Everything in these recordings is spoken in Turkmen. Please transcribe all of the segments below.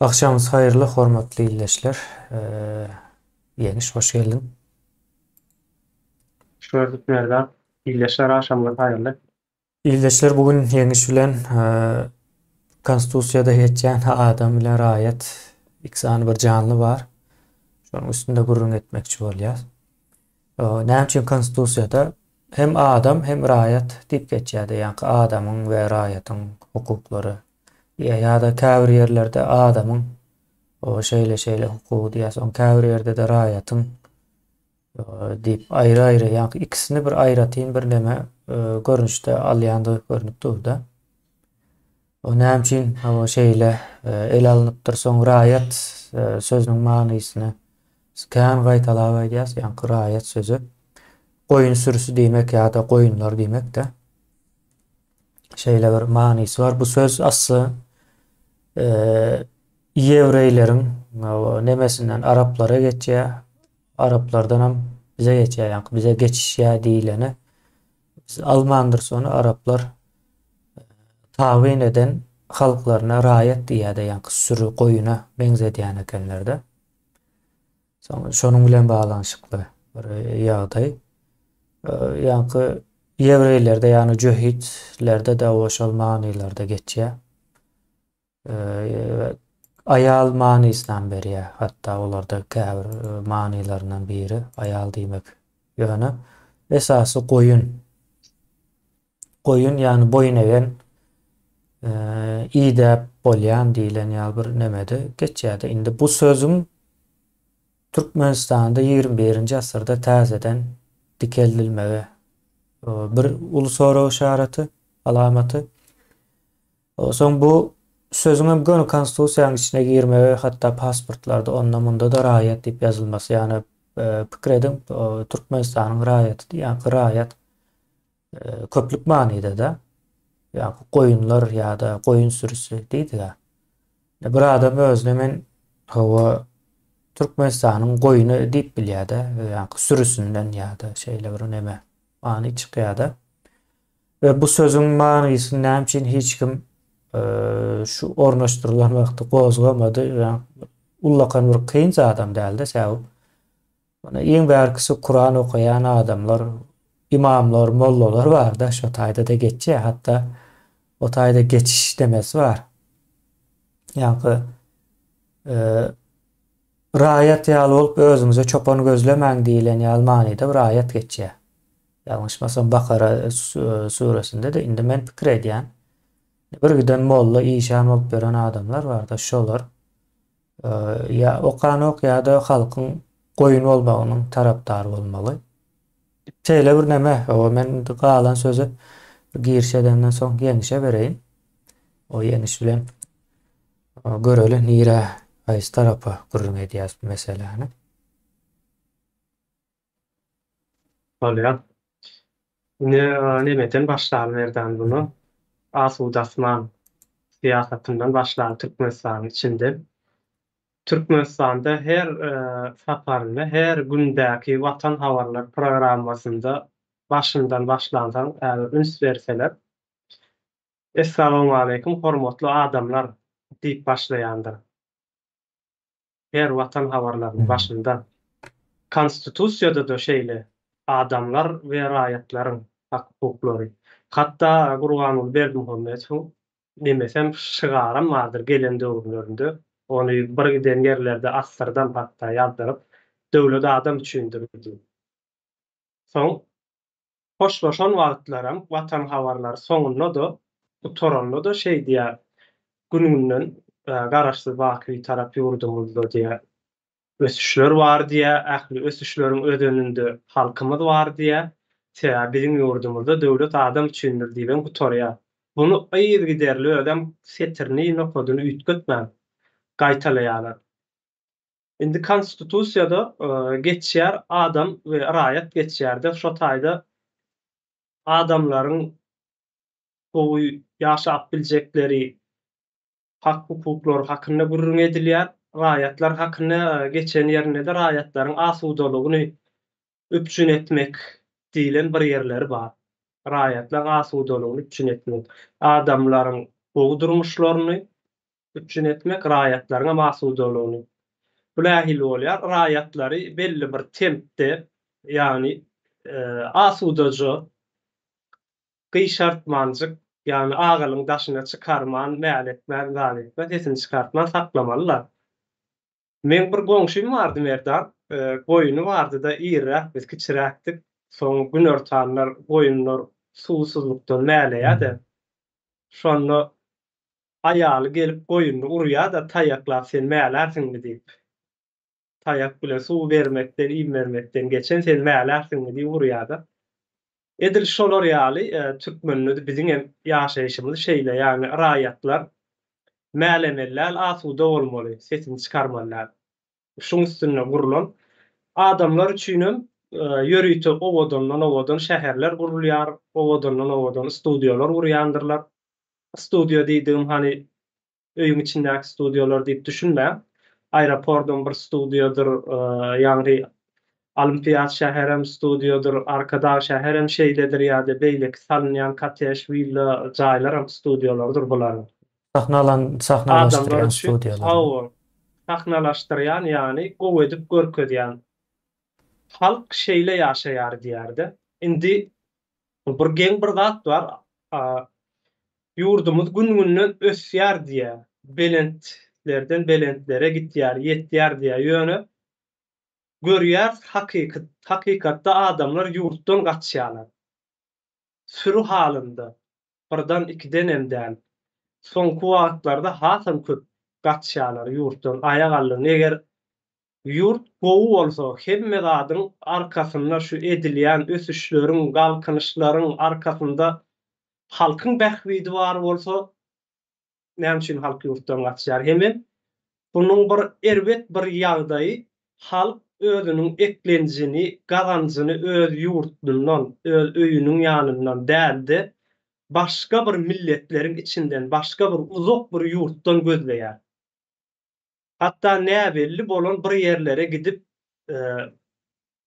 Agşamyňyz haýyrly hormatly ildeşler. Ýeňiş hoş geldiň. Hoş gördük Merdan. Ildeşler agşamyňyz haýyrly. Ildeşler bu gün Ýeňiş bilen Konstitusiýada geçýän adam bilen raýat iki sany bir janly bar. Şonuň üstünde gürrüň etmekçi bolýas. Näme üçin Konstitusiýada hem adam hem raýat diýip geçýärdi, ýaňky adamyň we raýatyň hukuklary ýa-da käbir ýerlerde adamyň şeýle-şeýle hukugy diýýär, soň käbir ýerde-de raýatyň diýip aýry-aýry, ýaňky ikisini bir aýratyn bir neme görnüşde alýandygy görnüp dur-da. O näme üçin şeýle ele alnypdyr, soň raýat sözüniň manysyny kän gaýtalap aýdýas, ýaňky raýat sözi goýun sürüsi diýmek ýa-da goýunlar diýmek-de. Şeýle bir manysy bar. Bu söz asly ýewreýleriň nemesinden araplara geçýär. Araplardanam bize geçýär, ýagny bize geçişýär diýileni. Biz almandyrys ony araplar tabyn eden halklaryna raýat diýýär-de, ýagny süri goýuna meňzedýän ekenler-de. Soň şonuň bilen baglanyşykly bir ýagdaý. Ýaňky ýewreýlerde, ýagny jöhitlerde-de o şol manylarda geçýär. Aýal manysynam berýär. Hatda olarda käbir manylaryndan biri aýal diýmek. Ýöne esasy goýun. Goýun, ýagny boýun egen, idäp bolýan diýlen ýaly bir nemede geçýärdi. Indi bu sözüň Türkmenistanda ýigrimi birinji asyrda täzeden dikeldilmegi bir uly sorag yşaraty, alamaty. Soň bu sözüň hem göni konstitusiýanyň içine girmegi, hatda pasportlarda onda-munda-da raýat diýip ýazylmasy, ýagny pikir ediň, Türkmenistanyň raýaty diýýän, raýat köplük manyda-da, ýa goýunlar ýa-da goýun sürüsi diýdik-ä. Bir adam özüne men hawa Türkmenistanyň goýuny diýip bilýär-de, ýa sürüsinden ýa-da şeýle bir neme many çykýar-da. We bu sözüň manysyny näme üçin hiç kim şu ornaşdyrylan wagty gozgamady, ýa ullakan bir kyn zadam däldi, sebäbi Ýöne iň bärkisi Kuran okaýan adamlar, imamlar, mollalar barda, şo taýda-da geçýär, hatda o taýda geçiş demesi bar. Ýaňky raýat ýaly bolup özüňize çopan gözlemäň diýlen ýaly manyda bir aýat geçýär. Ýalňyşmasam Bakara suresinde-de indi men pikir edýän. Bir giden molla, işan bolup ýören adamlar barda, şolar Ýa okanok ýa-da halkyň goýun bolmagynyň tarapdary bolmaly. Şeýle bir neme, hawa men indi galan sözi giriş edenden soň Ýeňişe bereýin. O Ýeňiş bilen göreli nirä, haýsy tarapa gürrüň edýäs bu meseläni. Bolýar. Indi nemeden başlaly Merdan bunu? Asuda asman syýasatyndan başlaly Türkmenistanyň içinde. Türkmenistanda her saparynda, her gündäki Watan habarlar programmasynda başyndan başlansaň, häzir üns berseler, Essalawmaleýkim hormatly adamlar diýip başlaýandyr. Her Watan habarlarynyň başynda. Konstitusiýada-da şeýle, adamlar we raýatlaryň hak-hukuklary. Hatda Gurbanguly Berdimuhamedowyň nemesem, şygaram bardyr gelen döwürlerinde, ony bir giden ýerlerde asdyrdam hatda ýazdyryp, Döwlet adam üçindir diýip. Soň Hoşlaşan wagtlaram Watan habarlary soňunda-da, gutaranda-da şeý diýýär, Gün-günden Garaşsyz baky Bitarap ýurdumyzda diýýär, ösüşler bar diýýär, ähli ösüşleriň özeninde halkymyz bar diýýär. Sebäbi biziň ýurdumyzda döwlet adam üçindir diýibem gutarýar. Muny yzygiderli özem setirini, nokadyny üýtgetmän gaýtalaýarlar. Indi konstitusiýada geçýär adam we raýat geçýärde şo taýda adamlaryň gowy ýaşap biljekleri hak hukuklary hakynda gürrüň edilýär. Raýatlar hakynda geçen ýerinde-de raýatlaryň asudalygyny üpjün etmek diýlen bir ýerleri bar. Raýatlaryň asudalygyny üpjün etmek, adamlaryň gowy durmuşlaryny. Üpjün etmek, raýatlaryňam asudalygyny. Bu nähili bolýar? Raýatlary belli bir tempde, ýagny asudaja, gyşartmanjyk, ýagny agalyň daşyna çykarman, mäletmän, zat etmän, sesini çykartman saklamalylar. Meň bir goňşym bardy Merdan, goýuny bardy-da, irräk biz kiçiräkdik, soň günortanlar goýunlar suwsuzlykdan mäleýär-de, şonda Aýaly gelip goýunyny urýa-da taýaklap sen mälärsiňmi diýip. Taýak bilen suw bermekden, iým bermekden geçen sen mälärsiňmi diýip urýa-da. Edil şolar ýaly türkmende-de biziň hem ýaşaýşymyz şeýle, ýagny raýatlar mälemeli däl, asuda bolmaly, sesini çykarmaly däl. Şuň üstünde gurlan adamlar üçinem ýörite owadandan-owadan şäherler gurulýar, owadandan-owadan studiýalar gurýandyrlar. Studiýa diýdigim hany öýüň içindäki studiýalar diýip düşünmäň. Aeropordam bir studiýadyr, ýagny Olimpiýat şäherem studiýadyr, Arkadag şäherem şeýledir ýa-da beýleki salynýan kottej, willa jaýlaram studiýalardyr bularyň. Sahnalan sahnalaşdyrýan studiýalar. Hawa, sahnalaşdyrýan ýagny gowy edip görkezýän. Halk şeýle ýaşaýar diýärdi. Indi bir geň bir zat bar. Ýurdumyz gün-günden ösýär diýýär. Belentlerden belentlere gitýär, ýetýär diýýär. Ýöne görýäris hakyky hakykatda adamlar ýurtdan gaçýarlar. Süri halynda. Birden ikidenem däl. Soňky wagtlarda hasam köp gaçýarlar ýurtdan aýak aldyň. Eger ýurt gowy bolsa hemme zadyň arkasynda şu edilýän ösüşleriň, galkynyşlaryň arkasynda halkyň bähbidi bar bolsa Näme üçin halk ýurtdan gaçýar? Hemem bunuň bir erbet bir ýagdaýy halk özüniň eklenjini, gazanjyny öz ýurtnundan, öz öýüniň ýanyndan däl-de, başga bir milletleriň içinden, başga bir uzak bir ýurtdan gözleýär. Hatda näbelli bolan bir ýerlere gidip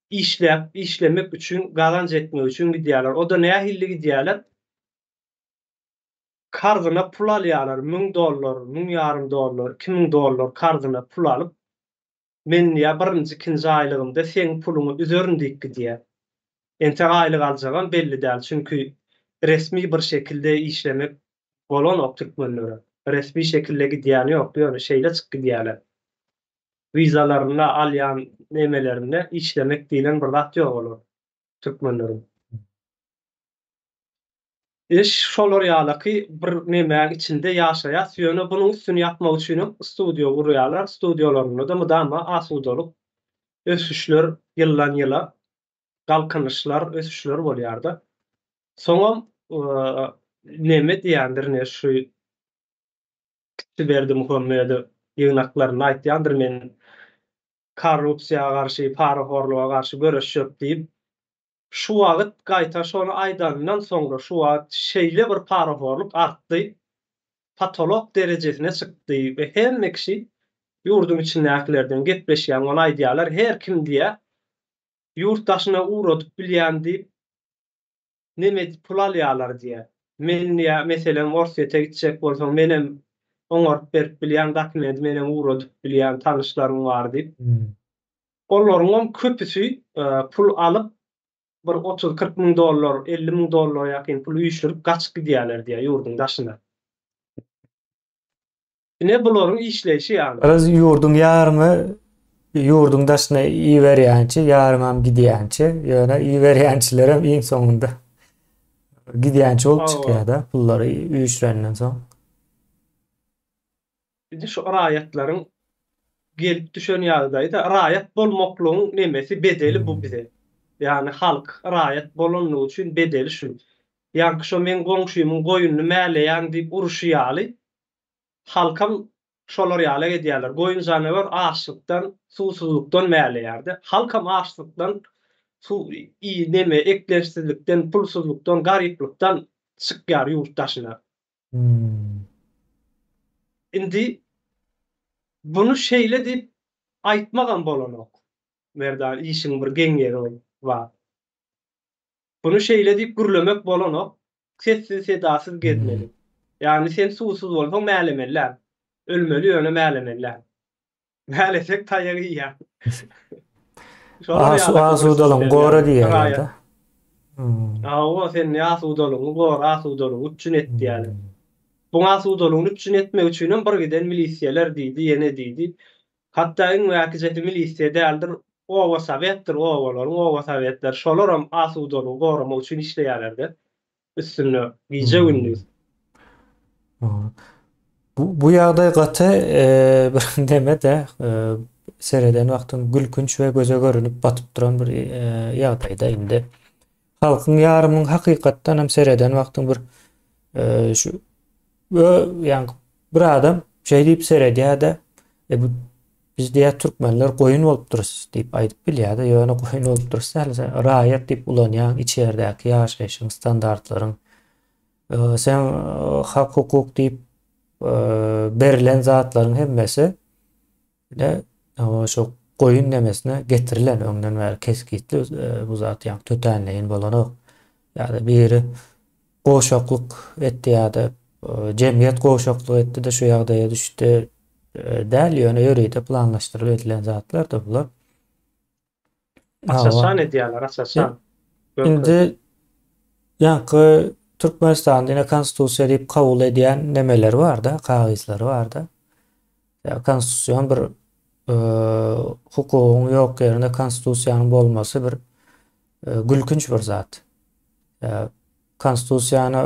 işläp, işlemek üçin, gazanç etmek üçin gidýärler. O-da nähilli gidýärler? Karzyna pul alýarlar, müň dollar, müň ýarym dollar, 2000 dollar karzyna pul alyp, men diýýär, birinji, ikinji aýlygymda seň puluňy üzerin diýip gidýär. Entek aýlyk aljagam belli däl, çünki resmi bir şekilde işlemek bolanok türkmenlere. Resmi şekilde gidýäni ýok, ýöne şeýle çykyp gidýärler. Wizalarynda, alýan nemelerinde işlemek diýlen bir zat ýok olar, türkmenleriň. Iş şolar ýalaky bir nemäň içinde ýaşaýas, ýöne bunuň üstüni ýapmak üçinem studiýa gurýarlar, studiýalarynda-da mydama asudalyk, ösüşler ýyldan ýyla galkynyşlar, ösüşler bolýarda. Soňam neme diýýändir ine şu Kiçi Berdimuhamedow ýygnaklarynda aýtýandyr men korrupsiýa garşy, parahorluga garşy göreşjek diýip, Şu wagt gaýta şony aýdanyndan soňra şu wagt şeýle bir parahorluk artdy, patolok derejesine çykdy we hemme kişi ýurduň içindäkilerden gepleşýän ony aýdýarlar her kim diýýär ýurt daşyna ugradyp bilýän diýip neme edip pul alýarlar diýýär. Men diýýär meselem Orsýete gitjek bolsaň menem oňaryp berip bilýän dokumenti menem ugradyp bilýän tanyşlarym bar diýip. Olaryňam köpüsi pul alyp, bir otuz-kyrk müň dollar, 50 müň dollara ýakyn pul üýşürip gaçyp gidýärler diýýär ýurduň daşyna. Ine bularyň işleýşi ýaly. Garaz ýurduň ýarymy ýurduň daşyna iberýänçi, ýarymam gidýänçi. Ýöne iberýänçilerem iň soňunda gidýänçi bolup çykýar-da, pullary üýşürenden soň. Indi şu raýatlaryň gelip düşen ýagdaýy-da, raýat bolmaklygyň nemesi, bedeli bu bize. Ýagny halk raýat bolanlygy üçin bedeli şu. Ýaňky şo meň goňşymyň goýunyny mäleýäň diýip uruşy ýaly, halkam şolar ýaly edýärler. Goýun janawer açlykdan, suwsuzlykdan mäleýär-de. Halkam açlykdan, suw, neme, eklençsizlikden, pulsuzlykdan, garyplykdan çykýar ýurt daşyna. Indi buny şeýle diýip aýtmagam bolanok. Merdan işiň bir geň ýeri bar. Buny şeýle diýip gürlemek bolanok. Sessiz-sedasyz gezmeli. Ýagny sen suwsuz bolsaň mälemeli däl. Ölmeli ýöne mälemeli däl. Mälesek taýak iýýäň. Şolar Asu ýaly bir asudalygyňy sistem gora ýaly. diýýärler-de. Raýat. Hmm. Hawa, sen asudalygyňy gora, asudalygy üpjün et diýýärler. Hmm. Bu asudalygyny üpjün etmek üçinem bir giden milisiýalar diýdi, ýene diýdi. Hatda iň wäkijesi milisiýa däldir, oba sowetdir, obalaryň oba sowetleri, şolaram asudalygy goramak üçin işleýärler-de. Üstünde gije-gündiz. Hmm. Bu, bu ýagdaý gaty e, bir neme-de e, sereden wagtyň gülkünç we göze görünip batyp duran bir e, ýagdaýda indi. Halkyň ýarymyň hakykatdan hem sereden wagtyň bir e, şu ýa bir adam şeý diýip seredýär-de, e, bu biz diýär türkmenler goýun bolup durus diýip aýdyp bilýär-de, ýöne goýun bolup durus däl, sen raýat diýip ulanýaň içerdäki ýaşaýşyň standartlaryň. E, sen e, hak hukuk diýip e, berlen zatlaryň hemmesi Ne şo goýun nemesine getirilen öňden bäri kesgitli bu zat ýa tötänleýin bolanok. Ýa-da biri gowşaklyk etdi ýa-da jemgyýet gowşaklyk etdi-de şu ýagdaýa düşdi däl, ýöne ýörite planlaşdyrylyp edilen zatlar-da bular. Aç-açan edýärler, aç-açan. Indi ýaňky Türkmenistanda ine konstitusiýa diýip kabul edýän nemeleri bar-da, kagyzlary bar-da. Ýa konstitusion bir e, hukugyň ýok ýerinde konstitusiýanyň bolmasy bir e, gülkünç bir zat. Ýa konstitusiýany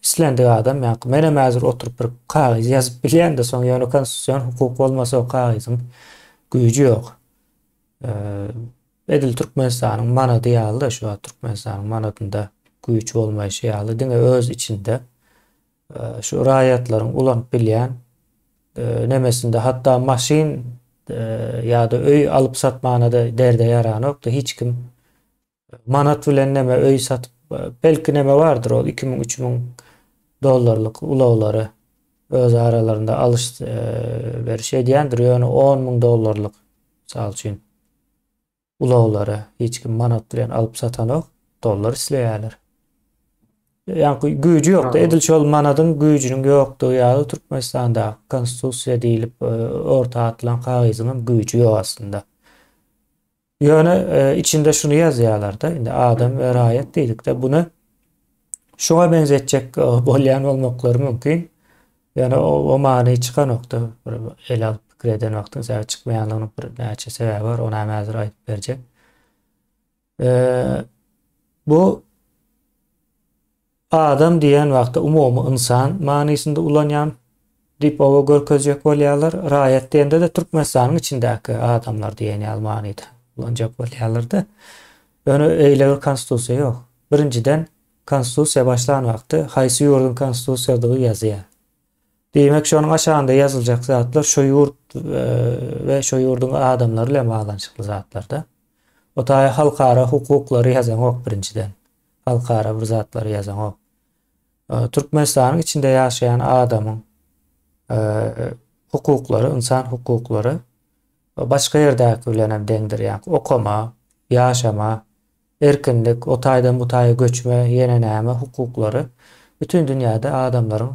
islendik adam, ýa menem häzir oturyp bir kagyz ýazyp bilýän-de, soň ýöne konstitusion hukuk bolmasa o kagyzyň güýji ýok. Edil Türkmenistanyň manady ýaly-da şu wagt Türkmenistanyň manadynda güýç bolmaýşy ýaly diňe öz içinde şu raýatlaryň ulanyp bilýän nemesinde hatda maşyn ýa-da öý alyp satmana-da derde ýaranokdy hiç kim Manat bilen neme öý satyp, belki neme bardyr ol 2000 3000 dollarlyk ulaglary öz aralarynda alyş beriş edýändir, ýöne 10 müň dollarlyk mysal üçin ulaglary hiç kim manat bilen alyp satanok, dollar isleýärler. Ýaňky güýji ýokdy. Edil şol manadyň güýjüniň ýokdugy ýaly Türkmenistandaky konstitusiýa diýlip orta atylan kagyzyň hem güýji ýok aslynda. Ýöne içinde şuny ýazýarlar-da, indi adam we raýat diýdikde buny şuňa meňzetjek bolýan bolmaklary mümkin. Ýöne o many çykanokda bir ele alyp pikir eden wagtyň sebäbi çykmaýanlygynyň bir näçe sebäbi bar, ony hem häzir aýdyp berjek. Bu Adam diýen wagtda umumy ynsan manysynda ulanýan diýip oba görkezjek bolýarlar. Raýat diýende-de Türkmenistanyň içindäki adamlar diýen ýaly manyda ulanjak bolýarlar-da. Ýöne eýle bir konstitusiýa ýok. Birinjiden, konstitusiýa başlan wagty haýsy ýurduň konstitusiýadygy ýazýar. Diýmek, şonuň aşagynda ýazyljak zatlar şo ýurt we şo ýurduň adamlary bilen baglanyşykly zatlar-da. O taýy halkara hukuklary ýazaňok birinjiden. Halkara bir zatlary ýazaňok. Türkmenistanyň içinde ýaşaýan adamyň hukuklary, ynsan hukuklary başga ýerdäki bilen hem deňdir. Ýagny okama, ýaşama, Erkinlik, o taýdan bu taýa göçme, ýene näme hukuklary bütin dünýäde adamlaryň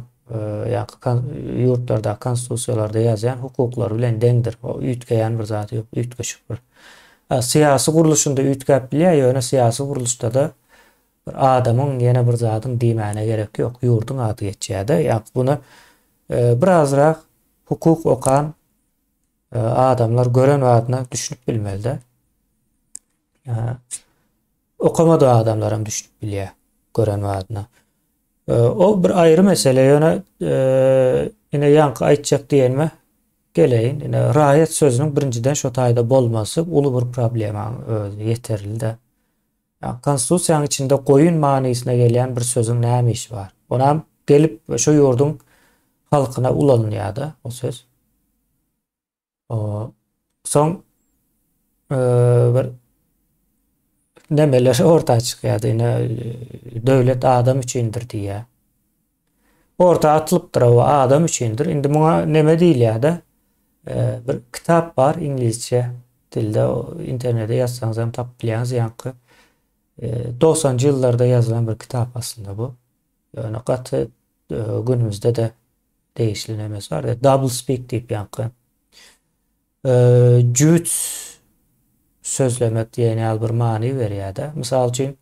ýa-da ýurtlardaky konstitusiýalarda ýazýan hukuklary bilen deňdir. O üýtgeýän bir zat ýok, üýtgeşik bir. Syýasy gurluşynda üýtgäp bilýär, ýöne syýasy gurluşda-da bir adamyň ýene bir zadyň diýmäne gerek ýok, ýurduň ady geçýär-de. Ýa-da muny birazrak hukuk okan adamlar gören badyna düşünip bilmeli-de. Okamadyk adamlar hem düşünip bilýär gören badyna. O bir aýry mesele, ýöne ine ýaňky aýtjak diýenime geleýin. Ine raýat sözüniň birinjiden şo taýda bolmasy uly bir problemaň özi ýeterli-de. Konstitusiýanyň içinde goýun manysyna gelýän bir sözüň näme işi bar? Onam gelip şo ýurduň halkyna ulanylýar-da o söz. Soň bir nemeler orta çykýardy. Ine döwlet adam üçindir diýýär. Orta atylypdyr o adam üçindir. Indi muňa neme diýilýär-de? Bir kitap bar iňlisçe dilde internete ýazsaňyz hem tapyp bilýäňiz ýaňky 90-njy ýyllarda ýazylan bir kitap aslynda bu. Ýöne gaty günümizde-de. degişli nemesi bar. Double speak diýip ýaňky. Jübüt sözlemek diýen ýaly bir many berýär-de. Mysal üçin,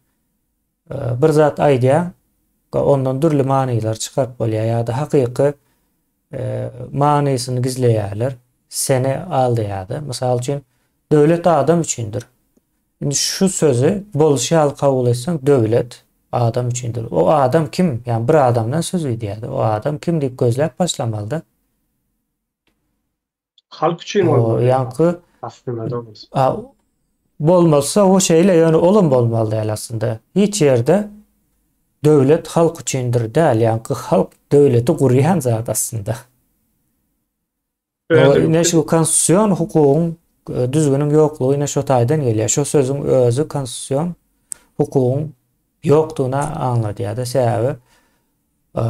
bir zat aýdýaň, ondan dürli manylar çykaryp bolýar ýa-da hakyky manysyny gizleýärler, seni aldaýar-da. Mysal üçin, döwlet adam üçindir. Indi şu sözi bolşy ýaly kabul etseň, döwlet adam üçindir. O adam kim? Ýagny bir adamdan söz gidýär-de. O adam kim diýip gözläp başlamaly-da. Halk üçin bolmaly. Ýaňky aslynda dogrusy. Bolmasa o şeýle ýöne olam bolmaly däl aslynda. Hiç ýerde döwlet halk üçindir däl, ýaňky halk döwleti gurýan zat aslynda. Ine şu konstitusion hukugyň e, düzgüniň ýoklugy ine şo taýdan gelýär. Şo sözüň özi konstitusion hukugyň ýokdugyny aňladýar-da. Sebäbi e,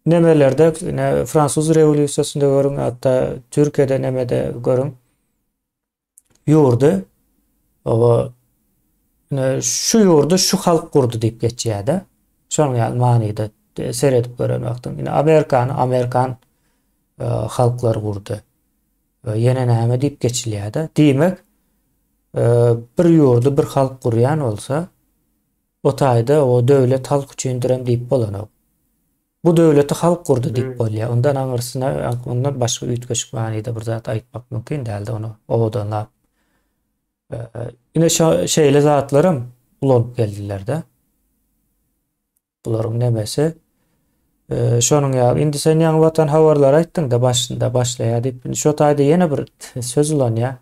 Nemelerde ine fransuz rewolýusiýasynda görüň, hatda Türkiýede nemede görüň. Ýurdy oba ine şu ýurdy şu halk gurdy diýip geçýär-de. Şonuň ýaly manyda seredip gören wagtyň ine Amerikany amerikan e, halklar gurdy. E, ýene näme diýip geçilýär-de. Diýmek, e, bir ýurdy bir halk gurýan bolsa, O taýda o döwlet halk üçindirem diýip bolanok. Bu döwleti halk gurdy diýip bolýar. Ondan aňyrsyna ondan başga üýtgeşik manyda bir zat aýtmak mümkin däldi ony owadanlap. Ine şo şeýle zatlaram ulanyp geldiler-de. Bularyň nemesi şonuň ýaly. Indi sen ýaňy Watan habarlary aýtdyň-da başynda başlaýar diýip. Indi şo taýda ýene bir söz ulanýar.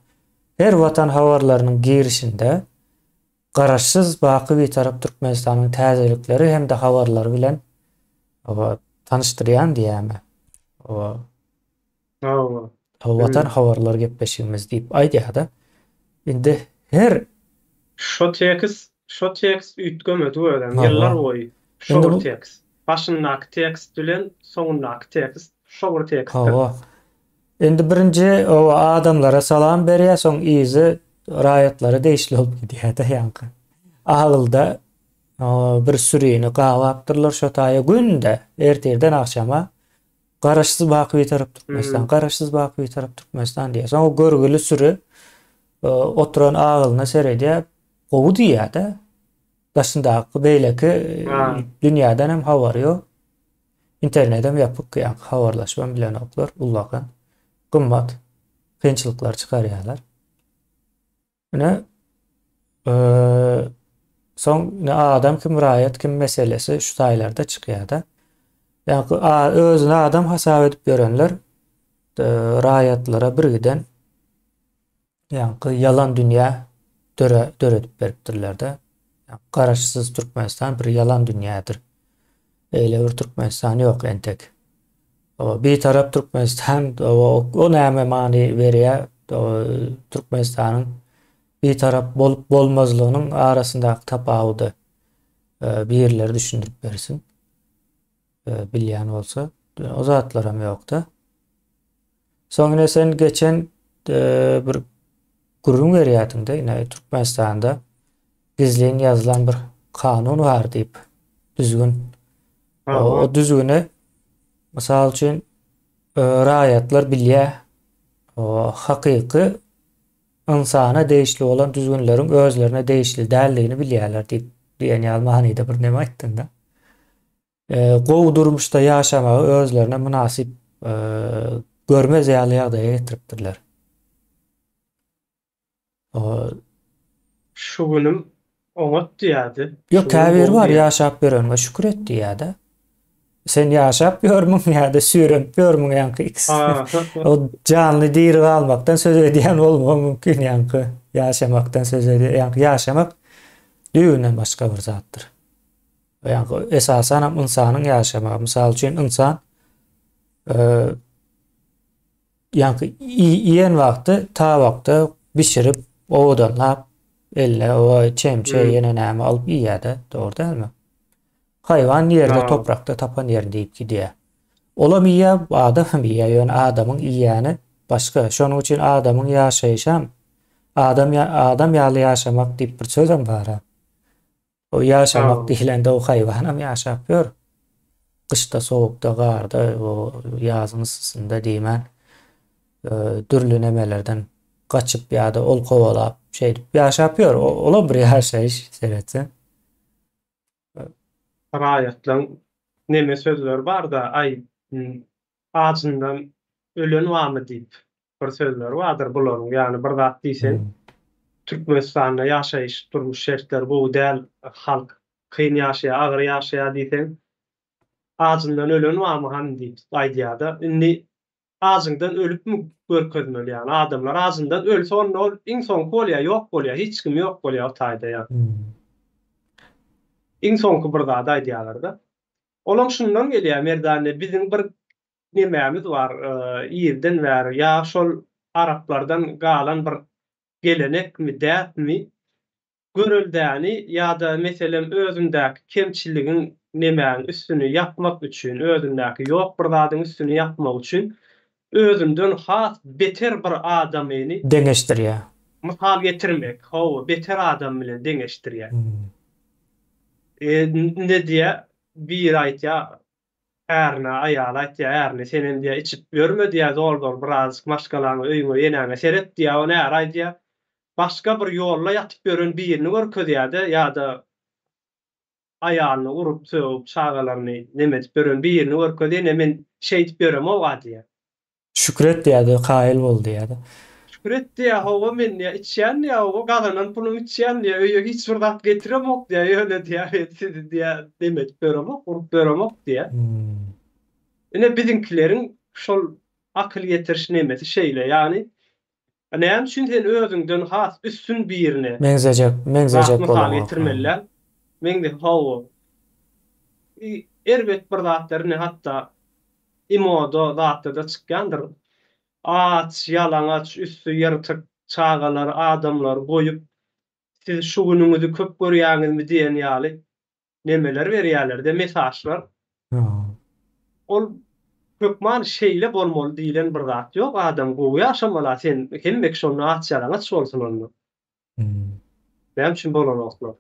Her Watan habarlarynyň girişinde Garaşsyz, baky Bitarap Türkmenistanyň täzelikleri hem-de habarlary bilen oba tanyşdyrýan diýýärmi? Oba. Hawa. Watan habarlary gepleşigimiz diýip aýdýar-da. Indi her Şo tekst, şo tekst üýtgemedi özem ýyllar boýy şo bir tekst. Başyndaky tekst bilen soňundaky tekst şo bir tekstdir. Hawa. Indi birinji o adamlara salam berýär, soň yzy raýatlara degişli bolup gidýär-de ýaňky. Agylda bir sürini gabapdyrlar şo taýa günde ertirden agşama Garaşsyz baky Bitarap Türkmenistan, Garaşsyz baky Bitarap Türkmenistan diýýär. Soň o görgüli süri oturan agylyna seredýär, gowy diýýär-de. Daşyndaky beýleki dünýäden hem habary ýok. Internedem ýapyk, ýaňky habarlaşybam bilenoklar, ullakan gymmat kynçylyklar çykarýarlar. Ine, soň ine adam kim, raýat kim meselesi şu taýlarda çykýar-da. Ýaňky özüni adam hasap edip ýörenler raýatlara birgiden Ýaňky ýalan dünýä döre döredip beripdirlerde. Garaşsyz Türkmenistan bir ýalan dünýädir. Beýle bir Türkmenistan ýok entek. O Bitarap Türkmenistan o, o näme many berýär? Türkmenistanyň Bitarap bolup bolmazlygynyň arasyndaky tapawudy e, birileri düşündirip bersin. E, bilýän bolsa. O zatlaram ýokda. Soň ine sen geçen bir gürrüň berýärdiňde ine Türkmenistanda gizlin ýazylan bir kanun bar diýip düzgün. O düzgüni mysal üçin raýatlar bilýär. O hakyky ynsana degişli bolan düzgünleriň özlerine degişli däldigini bilýärler diýip diýen ýaly manyda bir neme aýtdyňda. Gowy durmuşda ýaşamagy özlerine mynasyp görmez ýaly ýagdaýa getiripdirler. Şu günüm oňat diýýärdi. Ýok, käbiri bar ýaşap ýöreniňe şükür et diýýär-de. Sen ýaşap ýörmüň ýa-da süýrenip ýörmüň ýaňky ikisi. O janly diri galmakdan söz edýän bolmagy mümkin ýaňky ýaşamakdan söz edýän ýaňky ýaşamak düýbünden başga bir zatdyr. Ýagny esasan hem ynsanyň ýaşamagy. Mysal üçin ynsan ýagny iýen wagty tabakda bişirip, owadanlap, eline o çemçe ýene näme alyp iýýär-de, dogry dälmi? Haýwan ýerde toprakda tapan ýerinde iýip gidýär. Olam iýýär, adam hem iýýär, ýöne adamyň iýýäni başga. Şonuň üçin adamyň ýaşaýşam adam adam ýaly ýaşamak diýip bir sözem bar-a. O ýaşamak diýlende o haýwanam ýaşap ýör. Gyşda sowukda, garda, ýazyň yssysynda diýmän dürli nemelerden gaçyp ýa-da ol kowalap şeýdip ýaşap ýör. Olam bir ýaşaýyş seretseň. Raýatlaň neme sözleri barda aý ajyndan ölen barmy diýip bir sözleri bardyr bularyň ýagny bir zat diýseň Türkmenistanda ýaşaýyş durmuş şertleri gowy däl halk kyn ýaşaýar agyr ýaşaýar diýseň ajyndan ölen barmy hany diýip aýdýarda indi ajyňdan ölüpmi görkezmeli ýagny adamlar ajyndan ölse onda ol iň soňky bolýar ýok bolýar hiç kim ýok bolýar o taýda ýa iň soňky bir zady aýdýarlarda olam şundan gelýär Merdane biziň bir nemämiz bar irden bäri ýa şol araplardan galan bir gelenekmi däpmi göreldäni ýa-da meselem özündäki kemçiligiň nemäň üstüni ýapmak üçin özündäki ýok bir zadyň üstüni ýapmak üçin özünden has beter bir adamyny Deňeşdirýär. Mysal getirmek hawa beter adam bilen deňeşdirýär. Indi diýýär biri aýtýar Ärine, aýaly aýtýar, ärine, senem diýýär, içip ýörme diýýär, zol-zol birazajyk maşgalaňa, öýüňe, eneňe seret diýýär, ony äri aýdýar. Başga bir ýolda ýatyp ýören birini görkezýär-de, ýa-da aýalyny urup, sögüp, çagalaryny neme edip ýören birini görkezýär, ine, men şeýdip ýöremog-a diýýär. Şükür et diýýärdi, kaýyl bol diýýärdi. Şükür et diýýär, hawa men diýýär, içýän diýýär, hawa gazanan pulumy içýän diýýär, öýe hiç bir zat getiremok diýýär, ýöne diýýär, men sizi diýýär, neme edip ýöremok, urup ýöremok diýýär. Ine biziňkileriň şol akyl ýetiriş nemesi şeýle, ýagny näme üçin sen özüňden has üstün birine Meňzejek, zat meňzejek mysal bolaňok. getirmeli däl? Meňze, hawa. Erbet bir zatlar ine hatda Imoda zatda-da çykýandyr. Aç, ýalaňaç, üsti ýyrtyk çagalary, adamlary goýup, siz şu günüňizi köp görýäňizmi diýen ýaly nemeler berýärler-de, mesažlar. Ol hökman şeýle bolmaly diýlen bir zat ýok, adam gowy ýaşamaly-a, sen hemme kişi onda aç-ýalaňaç bolsun onda. Näme üçin bolanoklar?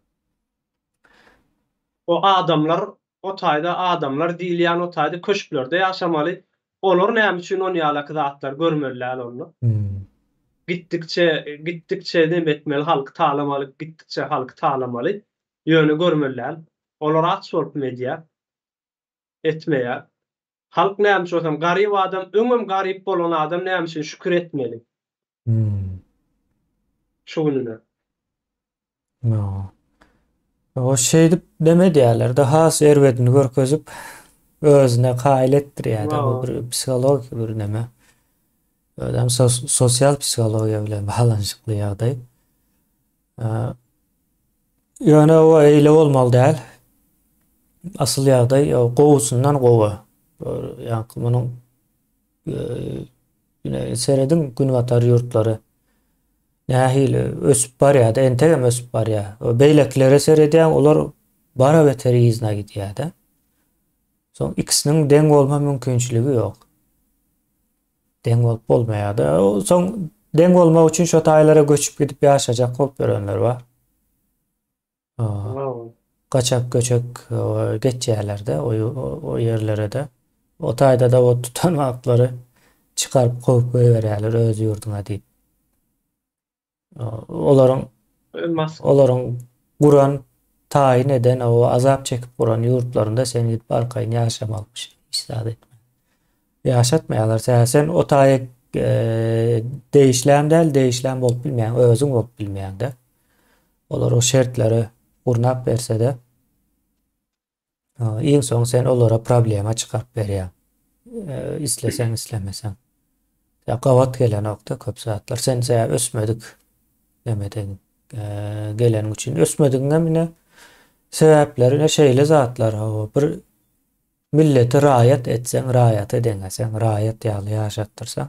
O adamlar o taýda adamlar diýilýän o taýda köşklerde ýaşamaly. Olar näme üçin on ýalaky zatlary görmeli däl onda? Gitdikçe gitdikçe neme etmeli halky talamaly gitdikçe halky talamaly. Ýöne görmeli däl. Olar aç bolup edýär. Etmeýär. Halk näme üçin bolsam garyp adam öňem garyp bolan adam näme üçin şükür etmeli. Şu gününe. No. O şeýdip neme edýärler-de has erbedini görkezip özüne kaýyl etdirýär-de bu bir psihologik bir neme. Özem sosial psihologiýa bilen baglanyşykly ýagdaý. Ýöne o eýle bolmaly däl. Asyl ýagdaý gowusyndan gowy. Ýaňky munuň ine serediň günbatar ýurtlary nähili ösüp barýar-da, entegem ösüp barýar. Beýlekilere seredýäň, olar bara beter yzyna gidýär-de. Soň ikisiniň deň bolma mümkinçiligi ýok. Deň bolup bolmaýar-da. Soň deň bolmak üçin şo taýlara göçüp gidip ýaşajak bolup ýörenler bar. Gaçak göçek geçýärler-de o ýerlere-de. O taýda-da o tutan wagtlary çykaryp kowup goýberýärler öz ýurduňa diýip. Olaryň olaryň guran, taýyn eden, o azap çekip guran ýurtlarynda sen gidip arkaýyn ýaşamalymyş, hiç zat etmän. Ýaşatmaýarlar. Sebäbi sen o taýa e, degişlem däl, degişlem bolup bilmeýäň, özüň bolup bilmeýäň-de. Olar o şertleri gurnap berse-de, Iň soň sen olara problema çykaryp berýäň. Isleseň, islemeseň. Ýa gabat gelenokda köp zatlar. Sen sebäbi ösmedik nemeden geleniň üçin ösmedigiňem ine sebäpleri ine şeýle zatlar. Bir milleti raýat etseň, raýata deňeseň, raýat ýaly ýaşatdyrsaň,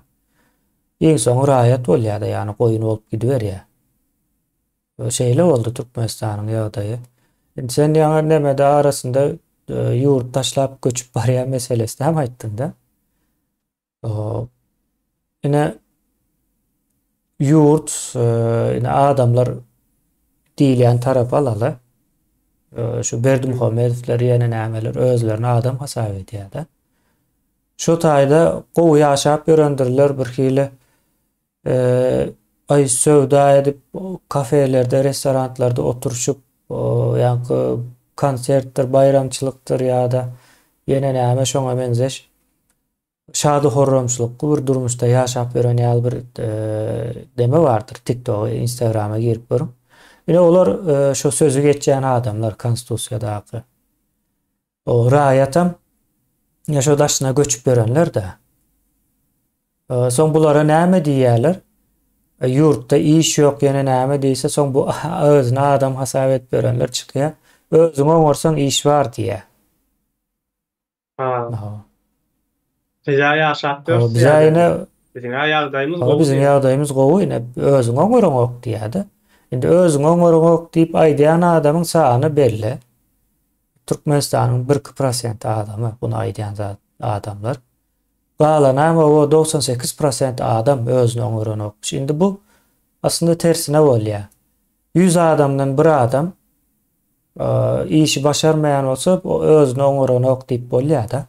iň soňy raýat bolýar-da, ýagny goýun bolup gidiberýär. Şeýle boldy Türkmenistanyň ýagdaýy. Indi sen ýaňy nemede arasynda ýurt taşlap göçüp barýan meselesini hem aýtdyň-da. Ine ýurt, ine adamlar diýilýän tarapy alaly. Şu Berdimuhamedowlar ýene nämeler özlerini adam hasap edýär-de. Şu taýda gowy ýaşap ýörendirler bir hili aý söwda edip kafelerde, restoranlarda oturyşyp, ýaňky konsertdir, baýramçylykdyr ýa-da ýene näme şoňa meňzeş şady-horramçylykly bir durmuşda ýaşap ýören ýaly bir deme bardyr. TikToka, Instagrama girip görüň. Ine olar şo sözi geçýän adamlar konstitusiýadaky. O raýatam ýa şo daşyna göçüp ýörenler-de. Soň bulara näme diýýärler? Ýurtda iş ýok ýene näme diýse, soň bu özüni adam hasap edip ýörenler çykýar. Özüň oňarsaň iş bar diýýär. Ha. Bizä ýaşap ýörüs Bizä ýene biziň-ä ýagdaýymyz gowy. Biziň ýagdaýymyz gowy, ine özüň oňaryňok diýýär-de. Indi özüň oňaryňok diýip aýdýan adamyň sany belli. Türkmenistanyň birki prosent adamy bunu aýdýan zat adamlar. Galanam owo 98 prosent adam özüni oňaranokmyş. Indi bu aslynda tersine bolýar. 100 adamdan bir adam işi başarmaýan bolsa, o özüni oňaranok diýip bolýar-da.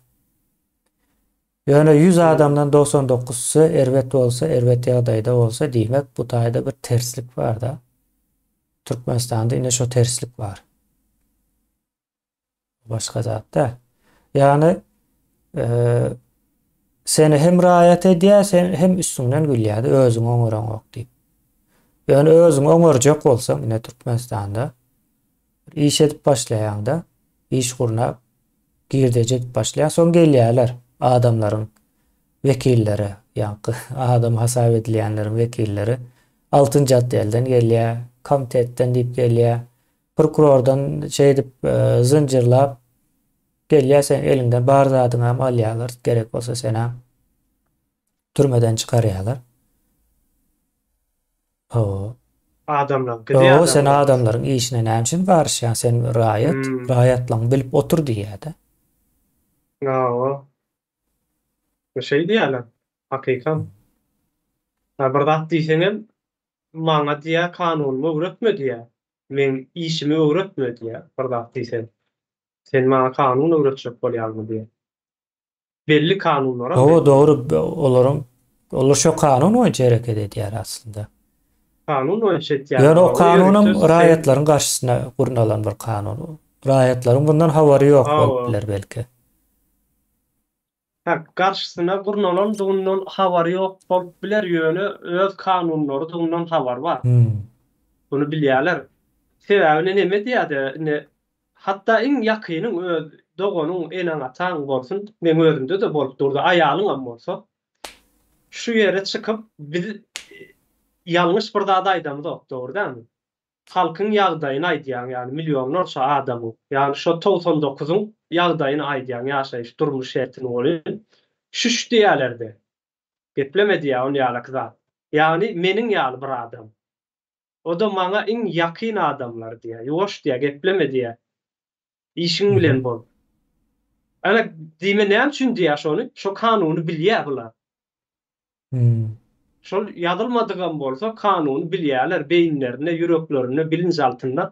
Ýöne 100 adamdan 99-sy erbet bolsa, erbet ýagdaýda bolsa, diýmek bu taýda bir terslik bar-da. Türkmenistanda ine şo terslik bar. Başga zat däl. Ýagny e, seni hem raýat edýär, sen hem üstüňden gülýär, özüň oňaraňok diýip. Ýöne özüň oňarjak bolsaň, ine Türkmenistanda iş edip başlaýaňda, iş gurnap, girdeji edip başlaýaň, soň gelýärler adamlaryň wekilleri, ýaňky adam hasap edilýänleriň wekilleri altynjy otdelden gelýär, komitetden diýip gelýär. Prokurordan şeýdip zynjyrlap gelýär seň eliňden bar zadyňam alýarlar gerek bolsa senam türmeden çykarýarlar. Hawa. Adamlaryňky diýýär. Hawa sen adamlaryň işine näme üçin garyşýaň sen raýat raýatlygyňy bilip otur diýýärde. Hawa. Şeý diýýärler. Hakykam. Bir zat diýseňem Maňa diýýär, kanunymy öwretme diýýär. Meň işimi öwretme diýýär, bir zat diýseň. Sen maňa kanun öwretjek bolýaňmy diýýär. Belli kanunlaram belli. Hawa, dogry, olaryň, olar şo kanun boýunça hereket edýär aslynda. Kanun boýunça etýär. Ýöne o kanunam raýatlaryň garşysyna gurnalan bir kanun. Raýatlaryň bundan habary ýok bolup biler belki. Hä, garşysyna gurnalandygyndan habary ýok bolup biler, ýöne öz kanunlarydygyndan habary bar. Muny bilýärler. Sebäbi ine neme diýýärdi, indi hatda iň ýakynyň öz doganyň, eneň-ataň bolsun, meň özümde-de bolup durdy, aýalyňam bolsa, şu ýere çykyp biz ýalňyş bir zat aýdamyzok, dogry dälmi? Halkyň ýagdaýyny aýdýaň, ýagny millionlarça adamyň, ýagny şo 99-yň ýagdaýyny aýdýaň, ýaşaýyş, durmuş şertini welin, şüş diýýälerdi. Gepleme diýýär on ýalaky zat. Ýagny meniň ýaly bir adam. O-da maňa iň ýakyn adamlar diýýär. Ýuwaş diýýär, gepleme diýýär. Işiň bilen bol. Ana, diýme näme üçin diýýär şony? Şo kanuny bilýär bular. Şol ýazylmadygam bolsa kanuny bilýärler, beýinlerinde, ýüreklerinde, bilinjaltynda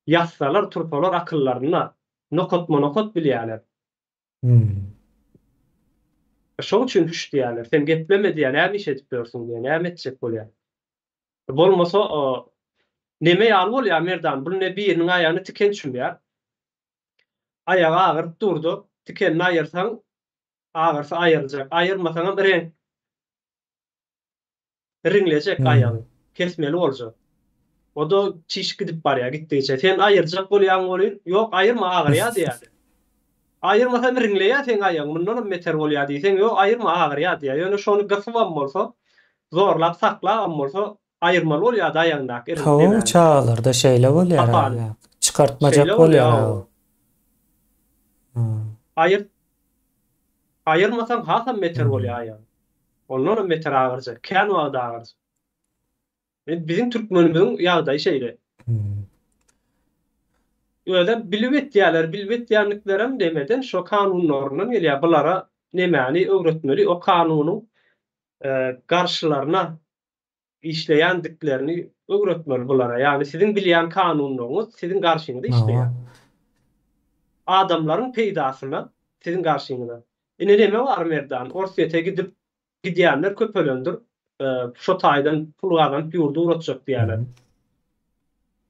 ýatsalar, tursalar akyllarynda nokatma-nokat bilýärler. Şoň üçin hüş diýýärler. Sen gepleme diýýär, näme iş edip ýörsüň diýýär, näme etjek bolýar. Bolmasa neme ýaly bolýar Merdan, bul ne biriniň aýagyna tiken çümýär. Aýagy agyryp durdy, tikenini aýyrsaň Agyrysy aýyryljak. Aýyrmasaňam reňk iriňlejek aýagyň. Kesmeli boljak. O-da çişip gidip barýar gitdigiçe. Sen aýyrjak bolýaň welin, ýok aýyrma agyrýar diýýär. Aýyrmasam iriňleýär seň aýagyň, mundanam beter bolýar diýseň, ýok aýyrma agyrýar diýýär. Ýöne şony gysybam bolsa, zorlap saklabam bolsa, aýyrmaly bolýar-da aýagyňdaky iriň Hawa, sebäbi. çagalarda şeýle bolýar Hapany. aýak. Çykartmajak Şeýle bolýar bolýar, hawa. hawa. Aýyr Aýyrmasaň hasam beter bolýar aýagyň. Ondanam beter agyrjak, kän wagt agyrjak. Indi biziň türkmenimiziň ýagdaýy şeýle. Özem bilip etýärler, bilip etýänliklerem nemeden şo kanunlaryndan gelýär. Bulara nemäni öwretmeli, o kanunyň garşylaryna işleýändiklerini öwretmeli bulara. Ýagny siziň bilýän kanunlaryňyz siziň garşyňyza işleýär. Adamlaryň peýdasyna siziň garşyňyza. Ine neme bar Merdan, Orsýete gidip gidýänler köpelendir. Şo taýdan pul gazanyp ýurda ugratjak diýýärler.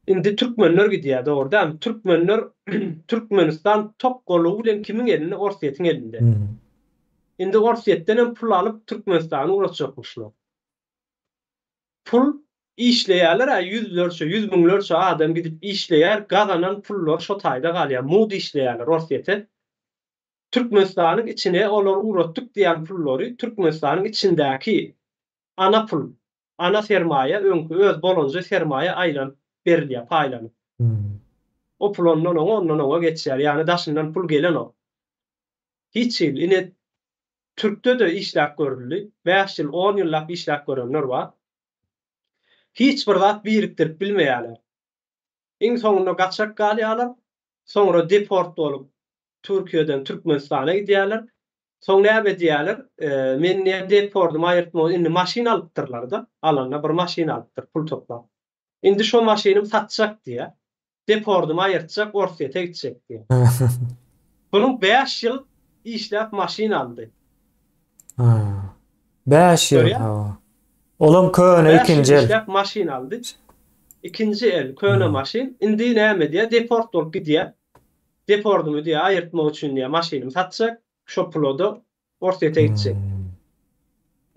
Indi türkmenler gidýär, dogry dälmi? Türkmenler Türkmenistan tokgalygy bilen kimiň elinde? Orsýetiň elinde. Indi Orsýetden hem pul alyp Türkmenistana ugratjakmyşlar. Pul işleýärler-ä ýüzlerçe, ýüz müňlerçe adam gidip işleýär, gazanan pullary şo taýda galýar. Mugt işleýärler Orsýete. Türkmenistanyň içine olar ugratdyk diýýän pullary Türkmenistanyň içindäki ana pul, ana sermaýa öňki öz bolanja sermaýa aýlanyp berilýär, paýlanyp. O pul ondan oňa, ondan oňa geçýär. Ýagny daşyndan pul gelenok. Hiç hili. Ine Türkde-de işläp görüldi. Bäş ýyl, on ýyllap işläp görenler bar. Hiç bir zat birikdirip bilmeýärler. Iň soňunda gaçak galýarlar. Soňra deport bolup Türkiýeden Türkmenistana gidýärler. Soň näme edýärler? Men diýýär depordymy aýyrtmak indi maşyn alypdyrlar-da. Alanda bir maşyn alypdyr pul toplap. Indi şo maşynym satjak diýýär. Depordymy aýyrtjak Orsýete gitjek diýýär. Bunuň bäş ýyl işläp maşyn aldy. Bäş ýyl hawa. Olam köne ikinji el. Bäş ýyl işläp maşyn aldy. Ikinji el köne maşyn. Indi näme edýär? Deport bolup gidýär. Depordymy diýýär aýyrtmak üçin diýýär maşynymy satjak. Şo pula-da Orsýete gitjek.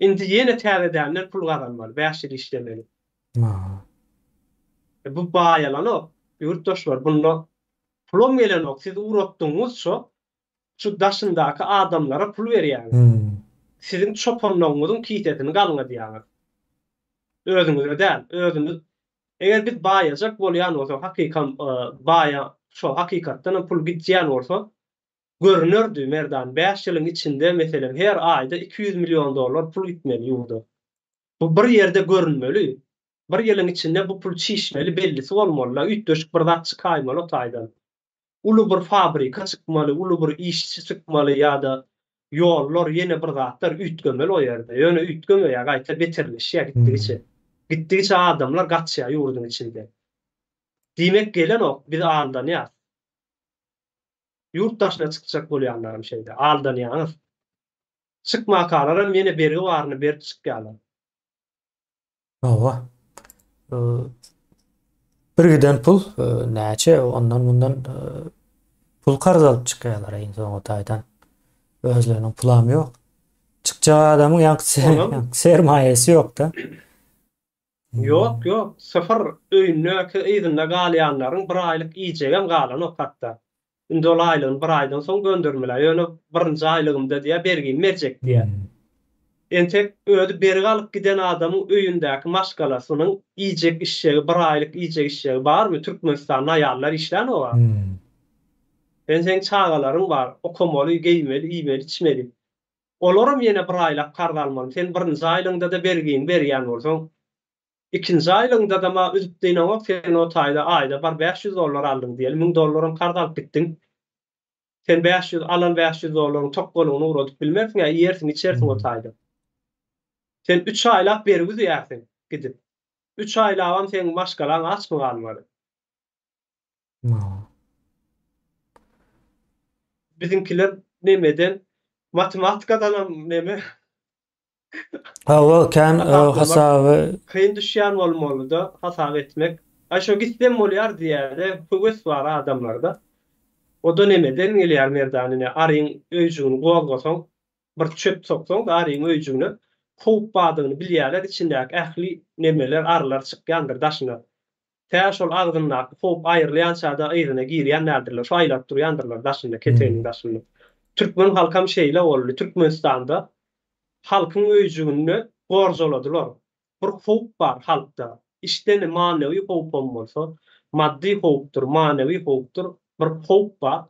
Indi ýene täzedänden pul gazanmaly, bäş ýyl işlemeli. Bu baýalanok, ýurtdaşlar, bunda pulam gelenok, siz ugratdygyňyzça şu daşyndaky adamlara pul berýäňiz. Siziň çopanlygyňyzyň kisesini galňadýaňyz. Özüňize däl, özümiz eger biz baýajak bolýan bolsak, hakykam baýa şo hakykatdanam pul gidýän bolsa, görünerdi Merdan, bäş ýylyň içinde meselem her aýda 200 million dollar pul gitmeli ýurda. Bu bir ýerde görünmeli. Bir ýylyň içinde bu pul çişmeli, bellisi bolmaly-da, üýtgeşik bir zat çykaýmaly o taýdan. Uly bir fabrika çykmaly, uly bir işçi çykmaly ýa-da ýollar, ýene bir zatlar üýtgemeli o ýerde. Ýöne üýtgemeýär, gaýta beterleşýär gitdigiçe. Gitdigiçe adamlar gaçýar ýurduň içinde. Diýmek gelenok, biz aldanýas. Ýurt daşyna çykjak bolýanlaram şeýle, aldanýaňyz. Çykmakalaram ýene bergi baryny berip çykýarlar. Hawa. Bir giden pul näçe ondan mundan pul karz alyp çykýarlar iň soňy taýdan. Özleriniň pulam ýok. Çykjak adamyň ýaňky sermaýasy ýok-da. Ýok, ýok. Syfyr öýündäki yzynda galýanlaryň bir aýlyk iýjegem galanok hatda. Indi ol aýlygyny bir aýdan soň göndermeli. Ýöne birinji aýlygymda diýýär, bergimi berjek diýýär. Entek özi bergi alyp giden adamyň öýündäki maşgalasynyň iýjek-içjegi, bir aýlyk iýjek-içjegi barmy? Türkmenistanda aýallar işlänok-a. Sen seň çagalaryň bar, okamaly, geýmeli, iýmeli, içmeli. Olaram ýene bir aýlap karz almaly. Sen birinji aýlygyňda-da bergiňi berýän bolsaň, ikinji aýlygyňda-da-ma üzüp dynaňok, sen o taýda aýda bar 500 dollar aldyň diýeli, 1000 dollaram karz alyp gitdiň. Sen 500, alan 500 dollaryň tokgalygyny ugradyp bilmersiň-ä, iýersiň, içersiň o taýda. Sen üç aýlap bergi üzýärsiň gidip. Üç aýlabam seň maşgalaň açmy galmaly? Biziňkiler nemeden matematikadanam neme Hawa kän hasaby kyn düşýän bolmalyda hasap etmek. Aý şo gitsem bolýar diýýärde höwes bar adamlarda. Oda nemeden gelýär Merdan ine aryň öýjügini gozgasaň bir çöp soksaň aryň öýjügine howp bardygyny bilýärler içindäki ähli nemeler arylar çykýandyr daşyna. Tä şol agzyndaky howp aýrylýança-da yzyna girýän däldirler. Şo aýlanyp durýandyrlar daşynda, keteginiň daşynda. Türkmen halkam şeýle boldy. Türkmenistanda halkyň öýjüginde gorjaladylar. Bir howp bar halkda. Içden manewi howpam bolsa, maddy howpdur, manewi howpdur, bir howp bar.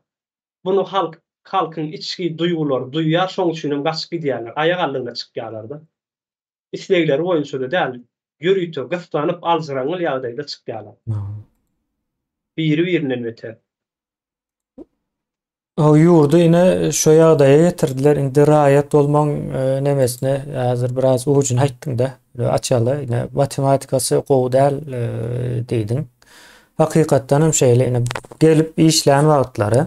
Muny halk, halkyň içki duýgulary duýýar, şoň üçinem gaçyp gidýärler, aýak aldygyna çykýarlar-da. Islegleri boýunça-da däl, ýörite gyssanyp aljyraňňyl ýagdaýda çykýarlar. Biri-birinden beter. O ýurdy ine şo ýagdaýa getirdiler. Indi raýat bolmagyň nemesine häzir biraz ujuny aýtdyň-da. Açaly. Ine matematikasy gowy däl diýdiň. Hakykatdan hem şeýle ine gelip işlän wagtlary.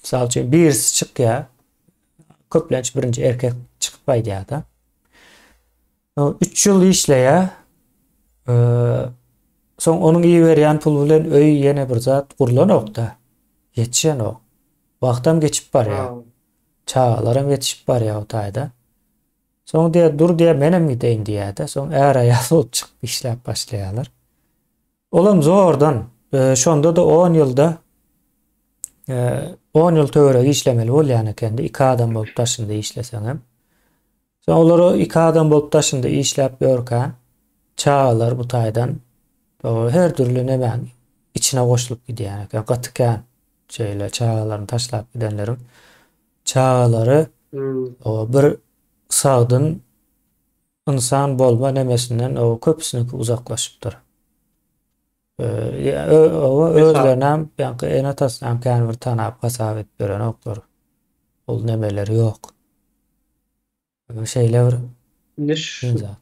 Mysal üçin birisi çykýar. Köplenç birinji erkek çykyp gaýdýar-da. 3 ýyl işleýär. Soň onuň iberýän puly bilen öý ýene bir zat gurlanok-da. Ýetişenok. Wagtam geçip barýar. Çagalaram ýetişip barýar o taýda. Soň diýýär, dur diýýär, menem gideýin diýýär-de. Soň är-aýal bolup çykyp işläp başlaýarlar. Olam zordan, şonda-da on ýylda on ýyl töweregi işlemeli bolýan ekende, iki adam bolup daşynda işleseňem. Soň olar o iki adam bolup daşynda işläp ýörkä, çagalar bu taýdan her dürli nemäň içine goşulyp gidýän eken. Gaty kän şeýle çagalaryny taşlap gidenleriň çagalary bir sagdyn ynsan bolma nemesinden o köpüsiniňki uzaklaşypdyr. Özlerinem ýaňky ene-atasynam kän bir tanap hasap edip ýörenoklar. Ol nemeleri ýok. Şeýle bir Indi zat.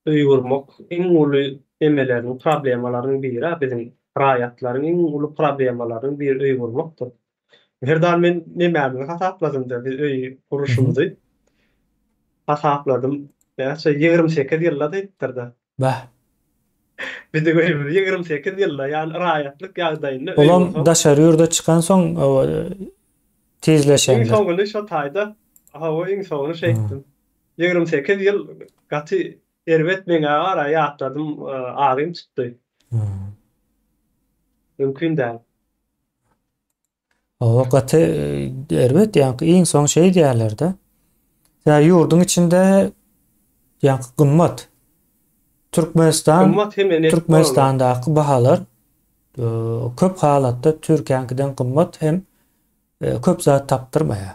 Öý gurmak iň uly nemeleriň, problemalaryň biri-ä biziň raýatlaryň iň uly problemalarynyň biri öý gurmakdyr. Merdal men nemämizi hasapladym-da biz öý guruşymyzy hasapladym. Näçe 28 ýylda diýipdir-de. Bäh. Biziň öýümiz 28 ýylda, ýagny raýatlyk ýagdaýynda öý Olam gursaň. daşary ýurda çykansoň tizleşendir. Iň soňuny şo taýda, hawa iň soňuny şeýtdim. 28 ýyl gaty erbet meňä bara ýatladym agym çykdy. Mümkin däl. Hawa gaty erbet ýaňky iň soň şeý diýýärlerde. Ýa ýurduň içinde ýaňky gymmat. Türkmenistan Gymmat hem ene Türkmenistandaky bahalar köp halatda Türkiýäňkiden gymmat hem köp zat tapdyrmaýar.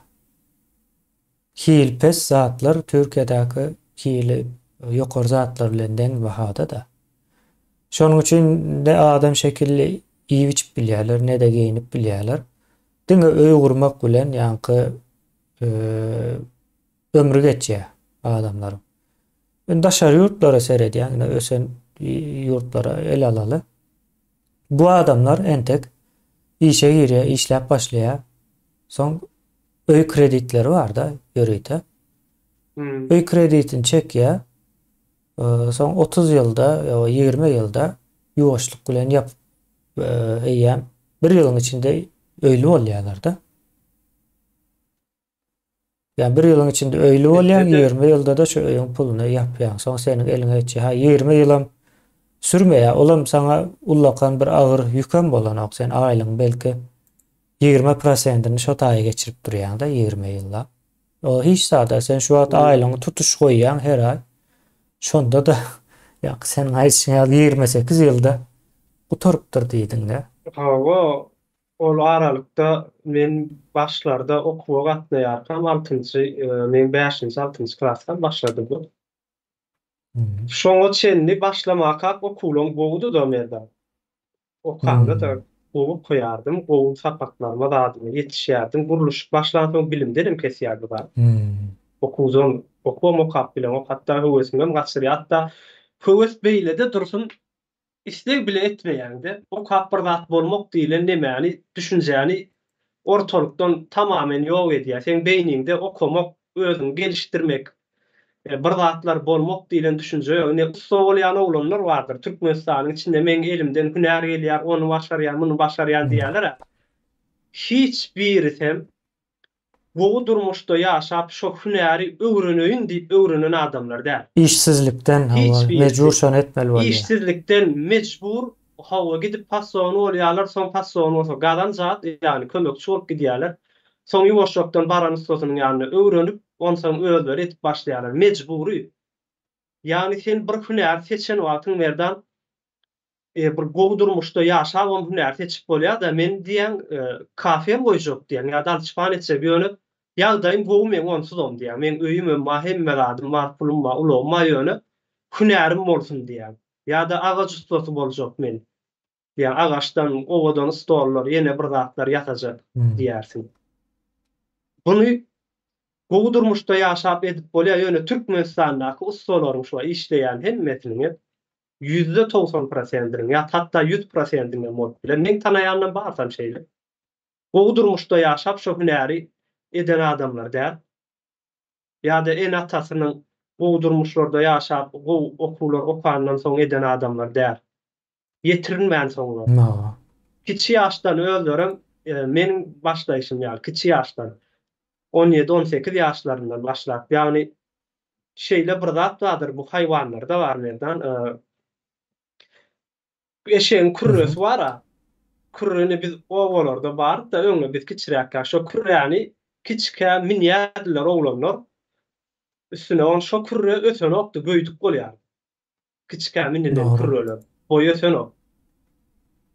Hili pes zatlar Türkiýedäki hili ýokary zatlar bilen deň bahada-da. Şonuň üçin ne adam şekilli iýip-içip bilýärler, ne-de geýnip bilýärler. Diňe öý gurmak bilen ýaňky ömri geçýär adamlaryň. Indi daşary ýurtlara seredýän, ine ösen ýurtlara el alaly. Bu adamlar entek işe girýär, işläp başlaýar. Soň öý kreditleri bar-da ýörite. Öý kreditini çekýär. Soň 30 ýylda ýa 20 ýylda ýuwaşlyk bilen ýapyp eýýäm bir ýylyň içinde öýli bolýarlar-da. Ýa bir ýylyň içinde öýli bolýaň, 20 ýylda-da şu öýüň puluny ýapýaň. Soň seniň eliňe geçýär. Ha 20 ýylam sürmeýär. Olam saňa ullakan bir agyr ýükem bolanok. Sen aýlygyň belki 20 prosentini şo taýa geçirip durýaň-da 20 ýyllap. O hiç zada sen şu wagt aýlygyňy tutuş goýýaň her aý. Şonda-da ýa seniň aýdyşyň ýaly 28 ýylda gutarypdyr diýdiň-de. Hawa, Ol aralykda men başlarda okuwa gatnaýarkam altynjy, men bäşinji, altynjy klasdan başladym. Şoňa çenli başlamakak okuwlam gowudy-da Merdan. Okamda-da gowy okaýardym, gowy sapaklaryma zadyma ýetişýärdim. Gurluşyk başlansoň bilimdenem kesýärdi zat. Okuwdan, okuwam okap bileňok, hatda höwesiňem gaçyrýar. Hatda höwes beýle-de dursun, Isleg bile etmeýäňde, okap bir zat bolmak diýlen nemäni, düşünjäni ortalykdan tamamen ýok edýär. Seň beýniňde okamak, özüňi gelişdirmek, bir zatlar bolmak diýlen düşünje ýok. Ine, ussa bolýan oglanlar bardyr. Türkmenistanyň içinde meň elimden hünär gelýär, ony başarýan, muny başarýan diýýärler-ä. Hiç birisem Gowy durmuşda ýaşap şo hünäri öwreneýin diýip öwrenen adamlar däl. Işsizlikden hawa Hiç mejbur birisi. şony etmeli bolýar. Işsizlikden mejbur hawa gidip pasony bolýarlar soň pasony bolsa gazanç az ýagny kömekçi bolup gidýärler. Soň ýuwaşjakdan baran ussasynyň ýanynda öwrenip onsoň özleri edip başlaýarlar. Mejbury. Ýagny sen bir hünäri seçen wagtyň Merdan bir gowy durmuşda ýaşabam hünär seçip bolýar-da, men diýýän, kafem goýjak diýýän ýa-da alçypan etjek, ýöne ýagdaýym gowy meň onsuzam diýýän, meň öýümem bar, hemme zadym bar, pulum bar, ulagym bar, ýöne hünärim bolsun diýýän. Ýa-da agaç ussasy boljak men diýýän, agaçdan owadan stollar, ýene bir zatlar ýasajak diýýärsiň. Buny gowy durmuşda ýaşap edip bolýar, ýöne Türkmenistandaky ussalaryň şu işleýän hemmesiniň 90% prosentiniň ýa hatda 100 prosentiniň hem bolup biler. Meň tanaýanlam barsam şeýle. Gowy durmuşda ýaşap şo hünäri eden adamlar däl. Ýa-da ene-atasynyň gowy durmuşlarda ýaşap, gowy okuwlar okandan soň eden adamlar däl. Ýetirilmänsoňlar. Kiçi ýaşdan özlerem meniň başlaýşym ýaly kiçi ýaşdan, on ýedi, 18 ýaşlaryndan başlap, ýagny şeýle bir zat bardyr, bu haýwanlarda bar Merdan, eşegiň kürresi bar-a, kürreni biz obalarda bardy-da öňde biz kiçiräkkäk, şo kürräni kiçikä münýärdiler oglanlar, üstüne ol şo kürre ösenokdy, göýdük bolýardy. Kiçikä münülen kürreler, boýy ösenok.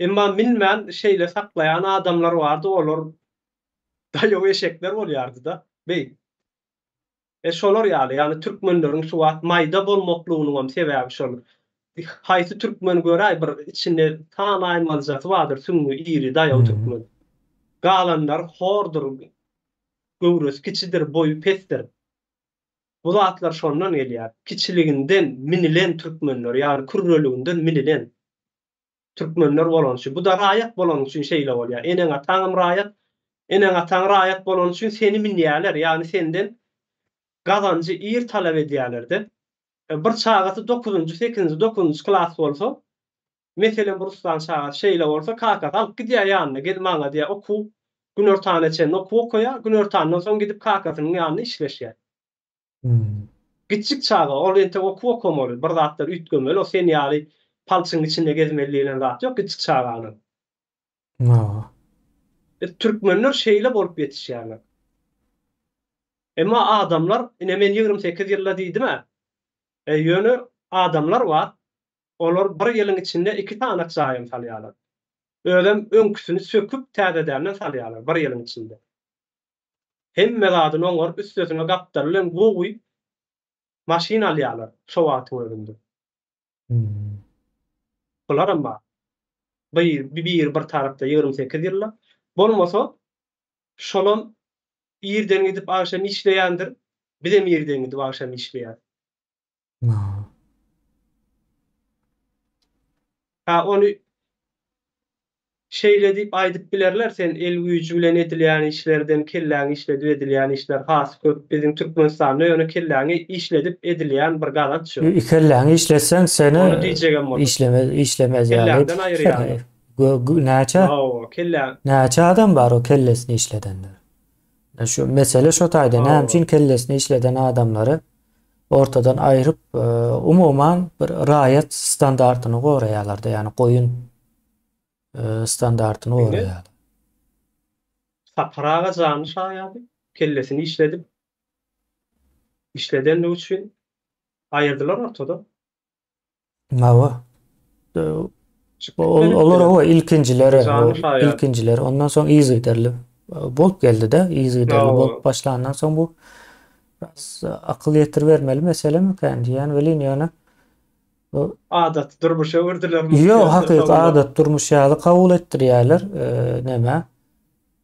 Emma münmän şeýle saklaýan adamlar bardy, olar daýaw eşekler bolýardy-da, beý. E şolar ýaly, ýagny türkmenleriň şu wagt maýda bolmaklygynyňam sebäbi şol. Haýsy türkmeni göräý bir içinde sanaýmalyjasy bardyr süňňi iri daýaw türkmen. Galanlary hordur, göwresi kiçidir, boýy pesdir. Bu zatlar şondan gelýär. Kiçiliginden minilen türkmenler, ýagny kürreliginden minilen. Türkmenler bolany üçin. Bu-da raýat bolany üçin şeýle bolýar. Eneň-ataňam raýat. Eneň-ataň raýat bolany üçin seni münýärler, ýagny senden gazanjy ir talap edýärler-de. Bir çagasy dokuzynjy, sekizinji, dokuzynjy klas bolsa, meselem, bir ussanyň çagasy şeýle bolsa, kakasy alyp gidýär ýanyna, gel maňa diýýär, okuw, günortana çenli okuw okaýar, günortandan soň gidip kakasynyň ýanynda işleşýär. Kiçjik çaga, ol entek okuw okamaly, bir zatlar üýtgemeli, o sen ýaly palçygyň içinde gezmeli diýlen zat ýok kiçjik çaganyň. Biz türkmenler şeýle bolup ýetişýärler. Emma adamlar, ine men 28 ýylda diýdim-ä, e, ýöne adamlar bar, olar bir ýylyň içinde iki sanak jaýam salýarlar. Özem öňküsini söküp täzedänden salýarlar bir ýylyň içinde. Hemme zadyny oňaryp üstesine gapdaly bilen gowy maşyn alýarlar şo wagtyň özünde. Bularam bar. Bir biri bir tarapda 28 ýylda. Bolmasa şolam irden gidip agşam işleýändir. Bizem irden gidip agşam işleýäs. Ha ony şeýle diýip aýdyp bilerler, sen el güýji bilen edilýän işlerden kelläňi işledip edilýän işler has köp. Biziň Türkmenistanda ýöne kelläňi işledip edilýän bir gazanç ýok. Kelläňi işletseň seni Ony diýjegem bolar. işlemez işlemez ýaly Kelläňden aýyrýarlar. Näçe Hawa, kelläň. Näçe adam bar o kellesini işledenler. Şu mesele şo taýda näme üçin kellesini işleden adamlary ortadan aýryp, umuman bir raýat standartyny goraýarlar-da, ýagny goýun standartyny goraýarlar. Sapar aga janly şaýady, kellesini işledip, işledenligi üçin aýyrdylar ortadan. Hawa. Olar hawa ilkinjileri, ilkinjileri. Ondan soň yzygiderli bolup geldi-de, yzygiderli bolup başlandan soň bu biraz akyl ýetiribermeli meselemikän diýýän welin ýöne bu adaty durmuşa öwürdiler. Ýok, hakyky adaty durmuş ýaly kabul etdirýärler näme.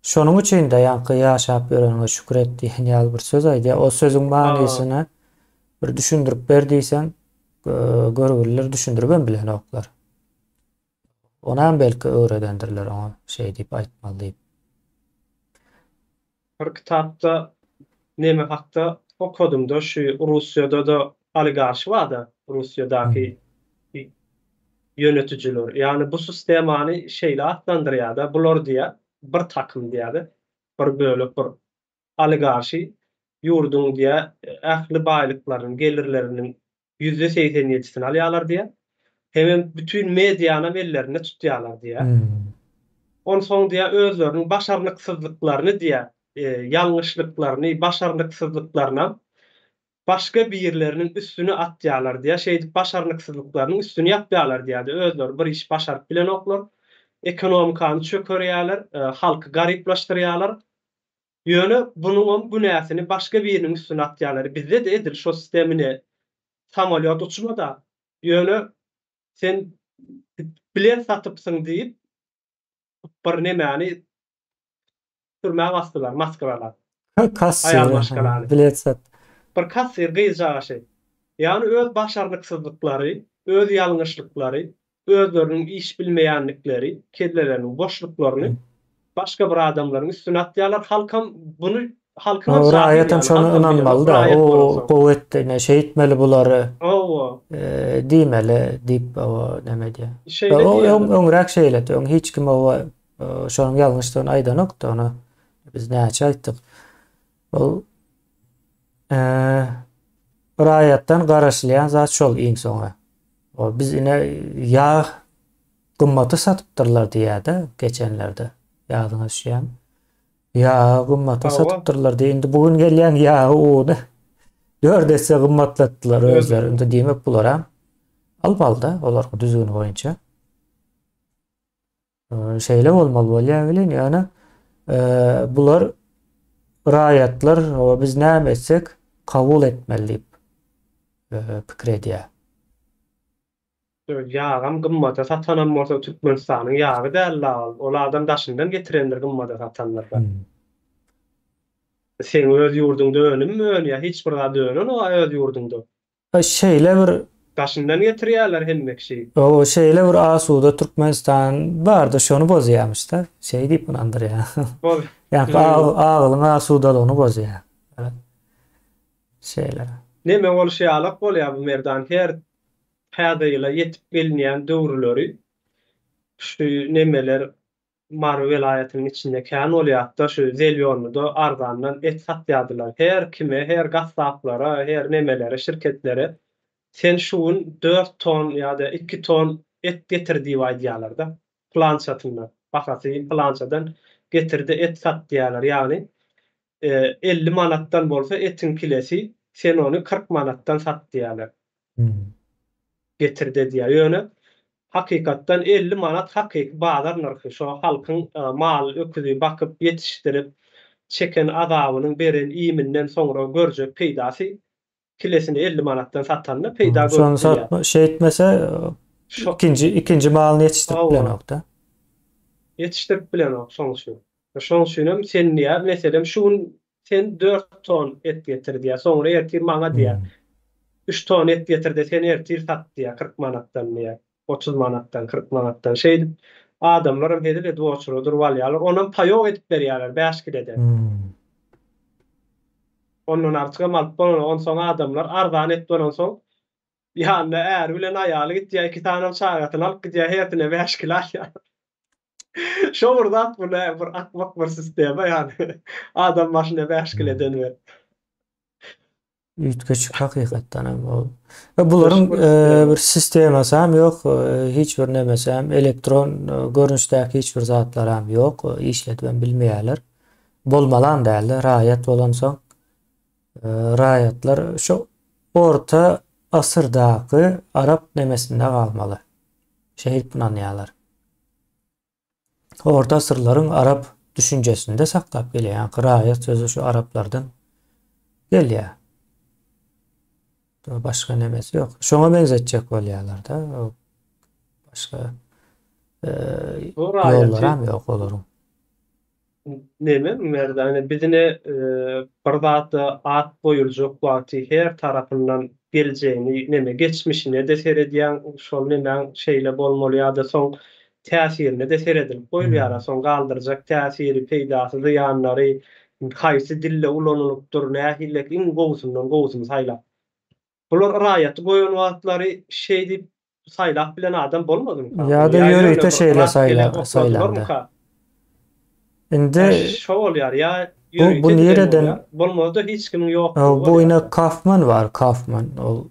Şonuň üçin-de ýaňky ýaşap ýöreniňe şükür et diýen ýaly bir söz aýdýar. O sözüň manysyny Bir düşündirip ber diýseň, görgüliler düşündiribem bilenoklar. Onam belki öwredendirler oňa şeý diýip aýtmaly diýip. Bir kitapda neme hakda okadymda şu Russiýada-da oligarşy barda Russiýadaky ýönetijiler. Ýagny bu sistemany şeýle atlandyrýarda bular diýýär bir takym diýýärde bir bölek bir Oligarşy ýurduň diýä ähli baýlyklarynyň, gelirleriniň 87%-sini alýarlar diýä. Hemem bütin medianam ellerinde tutýarlar diýä. Onsoň diýä özleriniň başarnyksyzlyklaryny diýä, ýalňyşlyklaryny, başarnyksyzlyklarynam başga birleriniň üstüne atýarlar diýä. Şeýdip başarnyksyzlyklarynyň üstüni ýapýarlar diýýärdi. Özleri bir iş başaryp bilenoklar. Ekonomikany çökerýärler, halky garyplaşdyrýarlar. Ýöne bunuňam günäsini başga biriniň üstüne atýarlar. Bizde-de edil şo sistem ine samolýot uçmada, ýöne sen bilet satypsyň diýip bir nemäni türmä basdylar maskralap. Kassir, Aýal maşgalany. bilet sat. Bir kassir gyzjagaşy. Ýagny öz başarnyksyzlyklary, öz ýalňyşlyklary, özleriniň iş bilmeýänlikleri, kelleleriniň boşluklaryny. Başga bir adamlaryň üstüne atýarlar. Halkam buny halkyňam şahyr Raýatam şona ynanmaly-da, o gowy etdi, ine şeýtmeli bulary. Hawa. Diýmeli diýip, o näme edýär. Şeýle diýýär. Öň öňräk şeýledi. Öň hiç kim oba şonuň ýalňyşdygyny aýdanokdy ony. Biz näçe aýtdyk. Ol raýatdan garaşylýan zat şol iň soňy. O biz ine ýag gymmata satypdyrlar diýýär-de geçenlerde. Ýadyňa düşýärmi? Ýagy gymmata satypdyrlar diýýär. Indi bu gün gelýän ýagy uny dört esse gymmatlatdylar özleri. Indi diýmek bularam almaly-da olaryň düzgüni boýunça. Şeýle bolmaly bolýar welin, ýöne bular raýatlar biz näme etsek kabul etmeli diýip pikir edýär. Ýagam gymmata satanam bolsa Türkmenistanyň ýagy däl-la ol. Ol adam daşyndan getirendir gymmata satandyr-da. Seň öz ýurduňda önümmi önýär? Hiç bir zat önenok-a öz ýurduňda. Şeýle bir. Daşyndan getirýärler hemme kişi. Hawa şeýle bir asuda Türkmenistan barda şony bozýamyşda. Şeý diýip ynandyrýar. Boz. Ýa agylyň asudalygyny bozýar. Şeýle. Neme bolşy ýalak bolýar bu Merdan her täze ýyla ýetip gelinýän döwürleri şu nemeler Mary welaýatynyň içinde kän bolýardy-da şu zelýonnyda arzandan et satýardylar. Her kime, her gassaplara, her nemelere, şirketlere sen şu gün dört ton ýa-da iki ton et getir diýip aýdýarlar-da. Pylançasyndan, bahasy pylançadan getir-de et sat diýýärler. Ýagny 50 manatdan bolsa etiň kilesi, sen ony 40 manatdan sat diýýärler. Getirdi diýýär. Ýöne hakykatdan 50 manat hakyky bazar nyrhy. Şo halkyň mal, öküzi bakyp ýetişdirip, çeken azabynyň beren iýminden soňra görjek peýdasy kilesini 50 manatdan satanda peýda görüp Şony satma, şeýtmese ikinji ikinji malyny ýetişdirip bilenok-da. Ýetişdirip bilenok şoň üçin. Şoň üçinem sen diýýär, meselem şu gün Sen dört ton et getir diýýär. Soňra ertir maňa diýýär. Üç ton et getir-de, sen ertir sat diýýär, 40 manatdan diýýär. 30 manatdan, 40 manatdan. Şeýdip, adamlaram hezil edip oçura durup alýarlar. Onam paýok edip berýärler, bäş kileden. Ondan artygam alyp bolanok. Onsoň adamlar arzan et bolansoň, ýanyna äri bilen aýaly gitýär, iki sanam çagasyny alyp gidýär, hersine bäş kile alýarlar. Şo bir zat bu nä bir akmak bir sistema ýany adam başyna 5 kileden ber. Üýtgeşik hakykatdan hem ol. We bularyň e, bir sistemasy hem ýok, e, hiç bir nemesi hem elektron e, görnüşdäki hiç bir zatlar hem ýok, işledip hem bilmeýärler. Bolmalam däldi, raýat bolansoň raýatlar şu orta asyrdaky arap nemesinde galmaly. Şeýdip ynanýarlar. Orta asyrlaryň arap düşünjesinde saklap gelýär. Ýaňky raýat sözi şu araplardan gelýär. Başga nemesi ýok. Şoňa meňzetjek bolýarlar-da. Başga e, ýollaram ýok olaryň. Neme Merdane bizine bir zada at goýuljak wagty her tarapyndan geljegini neme geçmişine-de seredýäň şol nemäň şeýle bolmaly ýa-da soň täsirine-de seredilip goýulýara soň galdyrjak täsiri peýdasy zyýanlary haýsy dilde ulanylypdyr nähili iň gowusyndan gowusyny saýlap Bular raýaty goýan wagtlary şeý diýip saýlap bilen adam bolmadymyka? Ýa-da ýörite şeýle saýlandy. Indi şo bolýar ýa ýörite bu nireden bolmazda hiç kimiň ýoklugy Bu ine Kaufman bar, Kaufman ol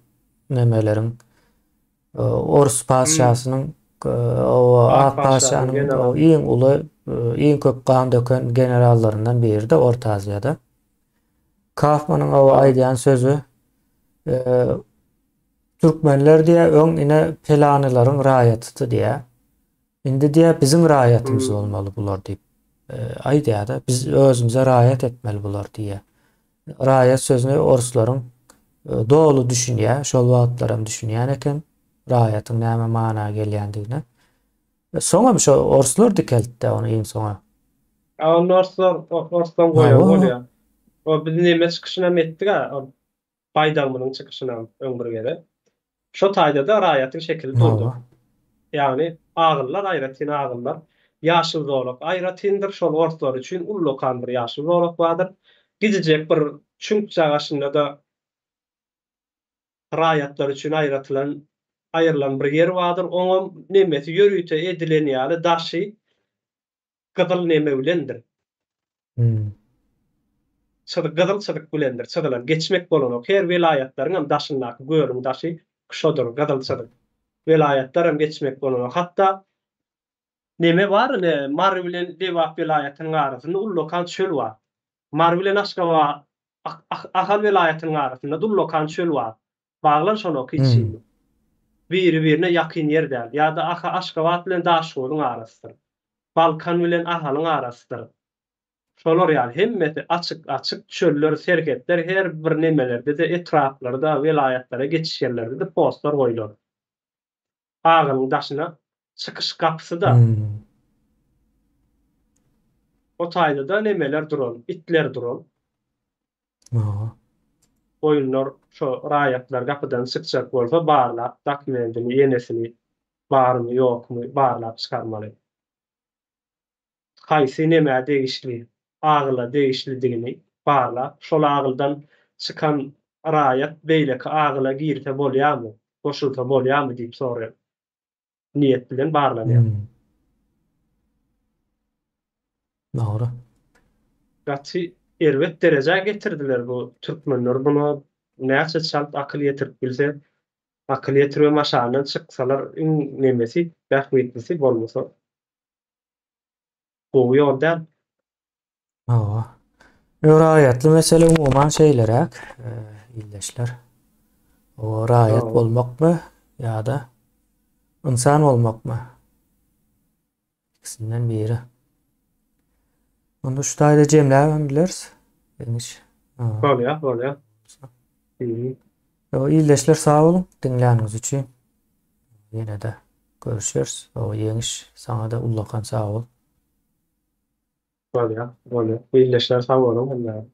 nemeleriň Orus patyşasynyň o Ak patyşanyň iň uly iň köp gan döken generallaryndan biri-de Orta Aziýada. Kaufmanyň o aýdýan sözi Türkmenler diýýär, öň ine pelanylaryň raýatydy diýýär. Indi diýýär, biziň raýatymyz bolmaly bular diýip aýdýar-da, biz özümize raýat etmeli bular diýýär. Raýat sözüni orslaryň doly düşünýär, şol wagtlaram düşünýän eken, raýatyň näme mana gelýändigine. Soňam şo orslar dikeltdi ony iň soňa. A onda orslar, orslaň goýany bolýar. O biz neme çykyşynam etdik-ä, ol baýdagymyzyň çykyşynam öň bir gezek. Şo taýda-da raýatyň şekili durdy. Ýagny agyllar, aýratyn agyllar. Ýaşyl zolak aýratyndyr, şol orslar üçin ullakan bir ýaşyl zolak bardyr. Gijijek bir çüňkjagaşynda-da raýatlar üçin aýratylan, aýrylan bir ýer bardyr. Oňam nemesi ýörite edilen ýaly daşy gyzyl neme bilendir. Çyzyk, gyzyl çyzyk bilendir çyzylan. Geçmek bolanok. Her welaýatlaryňam daşyndaky gölüň daşy şodur, gyzyl çyzyk. Welaýatlaram geçmek bolanok. Hatda neme bar, ine, Mary bilen Lebap welaýatynyň arasynda ullakan çöl bar. Mary bilen Aşgabat, Ahal welaýatynyň arasynda-da ullakan çöl bar. Baglanyşanok hiç hili. Biri-birine ýakyn ýer däl. Ýa-da Aşgabat bilen Daşoguzyň arasydyr. Balkan bilen Ahalyň arasydyr. Şolar ýaly hemmesi açyk-açyk çöller, serhetler her bir nemelerde-de, etraplarda, welaýatlara geçiş ýerlerde-de postlar goýlar. Agylyň daşyna çykyş gapysy-da. O taýda-da nemeler duran, itler duran. Goýunlar şo raýatlar gapydan çykjak bolsa barlap dokumendini, enesini barmy ýokmy barlap çykarmaly. Haýsy nemä degişli, agyla degişlidigini barlap, şol agyldan çykan raýat beýleki agyla girse bolýarmy, goşulsa bolýarmy diýip soraýar. Niýet bilen barlanýar. Dogry. Gaty erbet derejä getirdiler bu türkmenler buna näçe çalt akyl ýetirip bilse akyl ýetiribem aşagyndan çyksalar iň nemesi bähbitlisi bolmasa gowy ýol däl. Hawa. Ýo raýatly mesele umuman şeýleräk, ildeşler. O raýat bolmakmy ýa-da ynsan bolmakmy? İkisinden biri. Onda şu taýda jemläp bileris. Ýeňiş. Bolýar, bolýar. Ýo ildeşler sag boluň diňläniňiz üçin. Ýene-de görüşeris. O ýeňiş saňa-da ullakan sag bol. Bolýar, bolýar. Ildeşler sag boluň hemmäňiz.